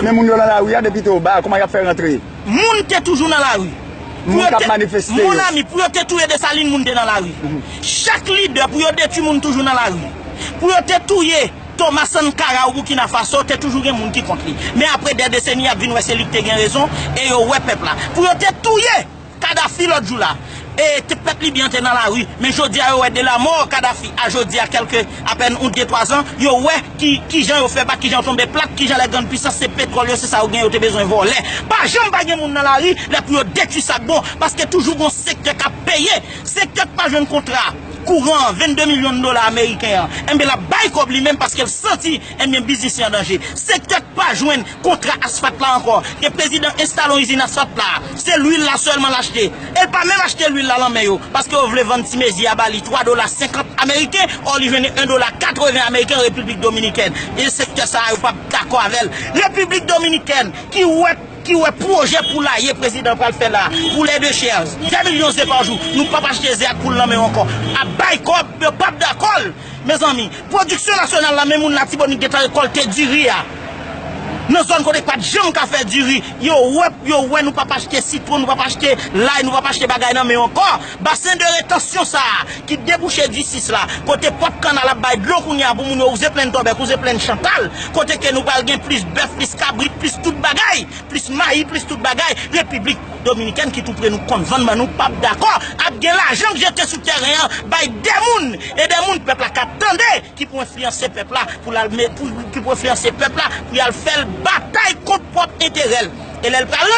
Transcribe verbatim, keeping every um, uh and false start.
Men moun yo nan lari a depi Toba, kòman y ap fè rantre? Moun te toujou nan lari. Moun k ap manifeste yo. Monami, pou yo te touye Desalin, moun te nan lari. Chak lidè, pou yo detwi moun, toujou nan lari. Pou yo te touye Thomas Sankara ou Burkina Faso, te toujou gen moun ki kont li. Men apre dè deseni, y ap vin wè se li k te gen rezon, e yo wè pèp la. Pou yo te touye Kadafi lòt jou la, e te pèp libyen te nan lari, men jodi a yo wè de la mò Kadafi a jodi a kèlke apèn yon de twa zan, yo wè ki kijan yo fè bak, kijan yo tonbe plat, kijan lè grann pwisans se petwòl yo, se sa yo gen, yo te bezwen vòlè. Pa janm pa gen moun nan lari lè pou yo detwi sa k bon, paske toujou gon sektè k ap peye, sektè k pa jwenn kontra kouran vennde milyon dola ameriken an, enben l ap bay kòb li menm paske l santi, enben biznis li an danje. Sektè k pa jwenn kontra asfalt la ankò. Gen prezidan enstale yon izin asfalt la. Se lwil la sèlman l achte. E l pa menm achte lwil la lan men yo. Paske yo vle vann ti mezi a ba li twa dola senkant ameriken, ò li jwenn en dola katreven ameriken Repiblik Dominikèn. E sektè sa a yo p ap dakò avè l. Repiblik Dominikèn ki wè ki wè pwojè poulaye prezidan pral fè la pou les deux chèrs, de milyon ze pa jou, nou p ap achte ze ak poul nan men yo ankò. Ap bay kòb, yo p ap dakò l. Mezanmi, pwodiksyon nasyonal la, men moun Latibonit gentan rekòlte diri a. Nan zòn kote pa t janm ka fè diri, yo wè, yo wè nou p ap achte sitwon, nou p ap achte lay, nou p ap achte bagay nan men yo ankò. Basen de retansyon sa a, ki debouche di sis la, kote pòt kannal ap bay dlo kounye a pou moun yo wouze plenn Tòbèk, wouze plenn Chantal, kote ke nou pral gen plis bèf, plis kabrit, plis tout bagay, plis mayi, plis tout bagay, Repiblik Dominikèn ki tou pre nou konn vann ban nou p ap dakò. Ap gen lajan k jete sou tèren an bay de moun, e de moun pèp la ka tande, ki pou enfliyanse pèp la pou l al met, pou, ki pou enfliyanse pèp la pou y al fè l batay kont pwòp enterè l. E lè l pral